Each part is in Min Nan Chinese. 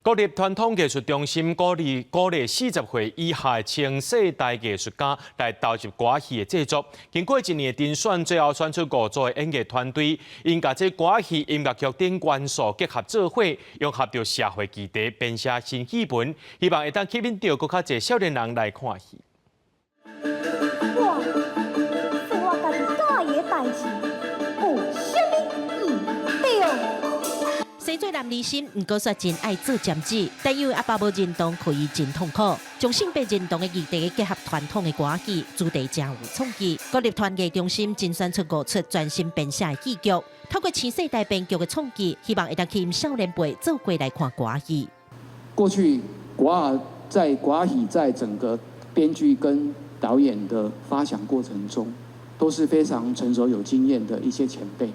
國立傳統藝術中心鼓勵鼓勵40歲以下的青世代藝術家來投入歌仔戲的製作。經過一年的甄選，最後選出五組的演藝團隊，𪜶共這歌仔戲音樂劇等元素結合做伙，融合著社會議題，編寫新戲本，希望會當吸引著閣較濟少年人來看戲。我做我家己佮意的代誌，有啥物毋對？生做男兒心，毋過煞真愛做占子，但因為阿爸無認同，予伊真痛苦。將性別認同的議題結合傳統的歌戲，主題真有創意。國立傳藝中心甄選出五齣全新編寫的戲劇，透過新世代編劇的創意，希望會當吸引少年輩做伙來看歌戲。過去歌在歌戲在整個編劇跟導演的發想過程中，都是非常成熟有經驗的一些前輩。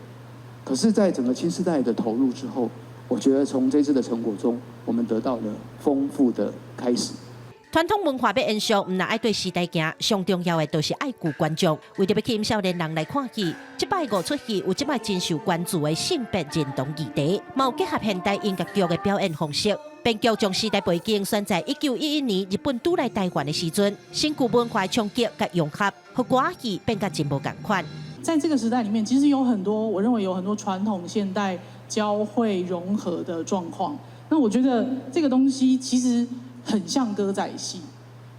可是，在整個新世代的投入之後，我覺得從這次的成果中，我們得到了豐富的開始。傳統文化欲延續，毋但愛對時代行，上重要的就是愛顧觀眾。為著欲吸引少年人來看戲，這擺五齣戲有這擺真受關注的性別認同議題，嘛有結合現代音樂劇的表演方式。編劇將時代背景選在1911年日本拄來台灣的時陣，新舊文化衝擊佮融合，予歌戲變甲真無仝款。在這個時代裡面，其實有很多，我認為有很多傳統現代交匯融合的狀況。那我覺得這個東西其實很像歌仔戲，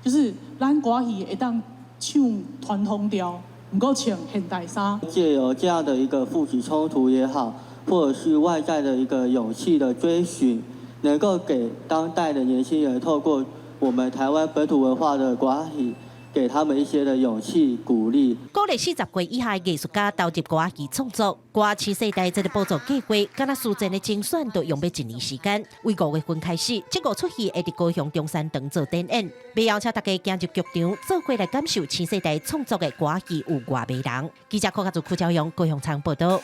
就是咱歌戲會當唱傳統調，毋過穿現代衫。借由這樣的一個父子衝突也好，或者是外在的一個勇氣的追尋，能夠給當代的年輕人透過我們台灣本土文化的歌戲，給他們一些的勇氣鼓勵。鼓勵40歲以下的藝術家投入歌戲創作，歌新世代這個補助計劃，敢若事前的甄選都用欲一年時間。為5月份開始，這五齣戲會佇高雄中山堂做展演，欲邀請大家行入劇場，做伙來感受新世代創作的歌戲有偌迷人。記者柯家祖、柯昭陽高雄場報道。